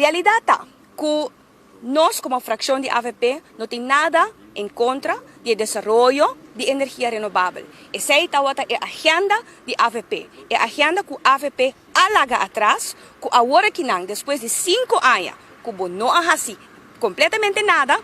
Realidat ta ku nos komo frakshon di AVP no tin nada en kontra di desaroyo di energia renobabel. Esei tabata e agenda di AVP. E agenda ku AVP a laga atras, ku awor akinan, despues di 5 aña, ku bo no a hasi kompletamente nada,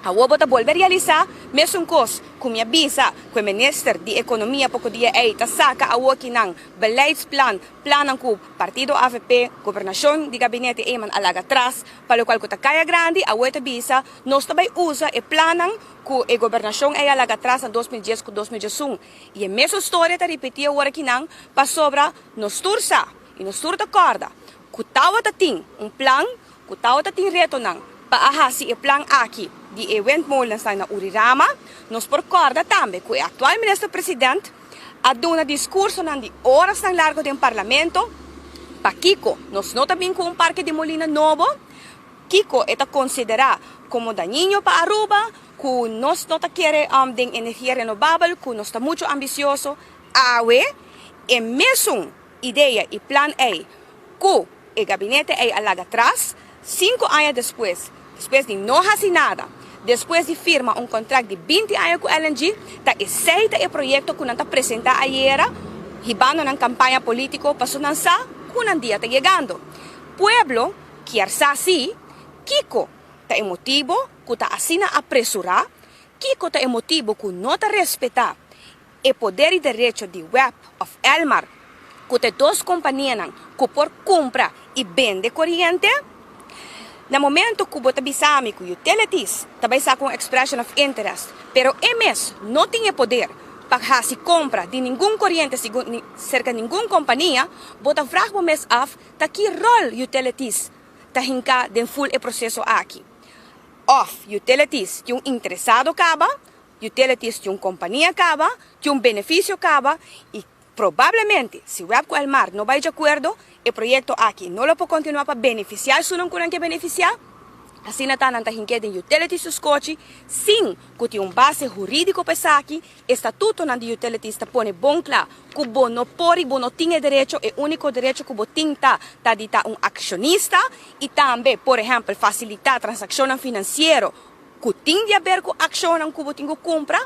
awor bo ta bolbe realisá mesun kos ku mi a bisa ku minister di Ekonomia poko dia ei ta saka awor akinan beleidsplan, plan ku partido AVP, gobernashon di gabinete Eman a laga atras, pa lokual ku ta Kaya Grandi. Awor ta bisa nos tambe usa e plan ku e gobernashon ei a laga atras na 2010 ku 2011 i e mesun historia ta ripití awor akinan, pasobra nos tur sa i nos tur ta kòrda ku tawata tin un plan, ku tawata tin retonan pa hasi e plan aki di e windmolens na Urirama. Nos por kòrda tambe ku e aktual minister presidente a duna diskursonan di oranan largu den parlamento pakiko nos no ta bin ku un parke di molina nobo, kiko e ta konsiderá komo dañino pa Aruba, ku nos no ta kere den energia renobabel, ku nos ta muchu ambisioso. Awe e mesun idea i plan ei ku e gabinete ei a laga atras, 5 aña despues, despues di no hasi nada, despues di firma un kontrakt di 20 aña ku LNG, ta esei ta e proyekto ku nan ta presentá ayera, hibando na kampaña polítiko, paso nan sa ku nan dia ta yegando. Pueblo kier sa si kiko ta e motibu ku ta asina apresurá, kiko ta e motibu ku no ta respetá e poder i derecho di WEB òf Elmar, ku ta dos kompanianan ku por kumpra i bende koriente. Na momento ku bo ta bisami ku utilities tambe saka un expression of interest, pero e mes no tin poder pa hasi kompra di ningun koriente serka ningun kompania, bo ta vraag bo mes af ta ki ròl utilities ta hinka den full e proseso aki. Òf utilities tin un interesado kaba, utilities tin un kompania kaba, tin un benefisio kaba i probablemente si WEB ku Elmar no bai di akuerdo, e proyekto aki no lo por kontinuá pa benefisiá esunnan ku nan ke benefisiá. Asina ta nan ta hink'é den utilities su skochi, sin ku tin un base hurídiko pa esaki. Estatutonan di utilities ta pone bon kla ku bo no por i bo no tin derecho. E úniko derecho ku bo tin ta di ta un akshonista i tambe, por ehèmpel, fasilitá transakshon finansiero ku tin di aber ku akshon ku bo tin ku kumpra,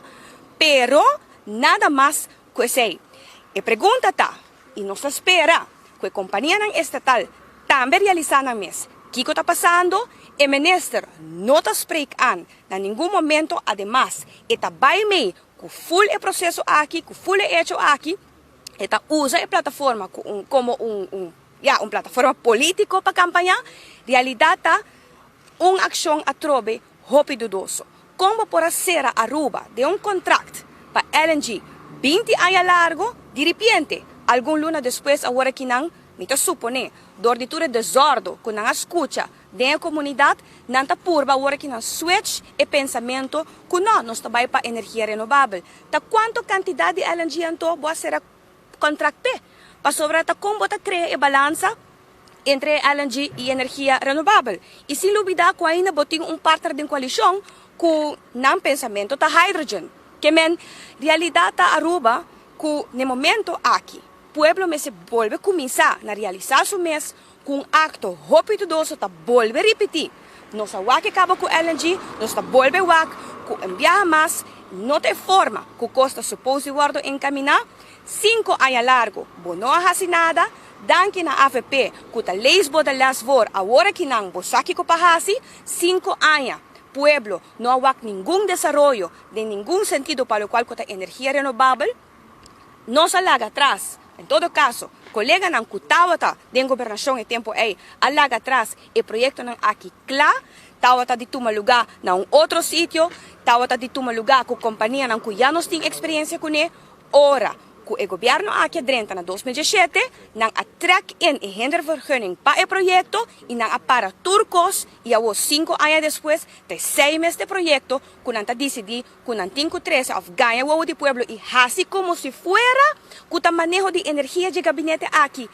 pero nada mas ku esei. E pregunta ta, i nos ta spera ku e kompanianan estatal tambe realisá nan mes kiko ta pasando. E minister no ta spreek aan na ningun momento, ademas, e ta bai mee ku full e proseso aki, ku full e hecho aki, e ta usa e plataforma komo un, ja, un plataforma polítiko pa kampaña. Realidat ta un akshon atrobe hopi dudoso. Kon por a sera Aruba den un kontrakt pa LNG 20 aña largu, di repente, algun luna despues, awor akinan, mi ta suponé, dor di tur e desòrdu ku nan a skucha den komunidat, nan ta purba awor akinan switch e pensamentu ku no, nos ta bai pa energia renobabel. Ta kuantu kantidat di LNG anto bo a sera kontrakt p'e? Pasobra ta kon bo ta krea e balansa entre LNG i energia renobabel? I sin lubidá ku ainda bo tin un partner di koalishon ku nan pensamentu ta hydrogen. Ke men, realidat ta Aruba ku na momento aki, pueblo mester bolbe kuminsá na realisá su mes ku un akto hopi dudoso. Ta bolbe ripití. Nos a wak kaba ku LNG, nos ta bolbe wak ku un biaha mas, no ta e forma ku kos ta supose wòrdu enkaminá. 5 aña largu, bo no a hasi nada, danki na AVP, ku ta lees bo de les voor, awor akinan, bo sa kiko pa hasi. 5 aña, pueblo no a wak ningun desaroyo, den ningun sentido pa lokual ku ta energia renobabel. Nos a laga atras, en todo kaso, koleganan ku tawata den gobernashon e tempu ei, a laga atras e proyektonan aki kla, tawata di tuma lugá na un otro sitio, tawata di tuma lugá ku kompanianan ku ya nos tin eksperensia kuné. Ora ku e gobièrnu aki a drenta na 2017, nan a trek in e hindervergunning pa e proyekto i nan a para tur kos i awor, 5 aña despues, ta 6 mes di proyekto ku nan ta disidí ku nan tin ku trese òf gaña wowo di pueblo i hasi komo si fuera ku ta maneho di energia di gabinete aki.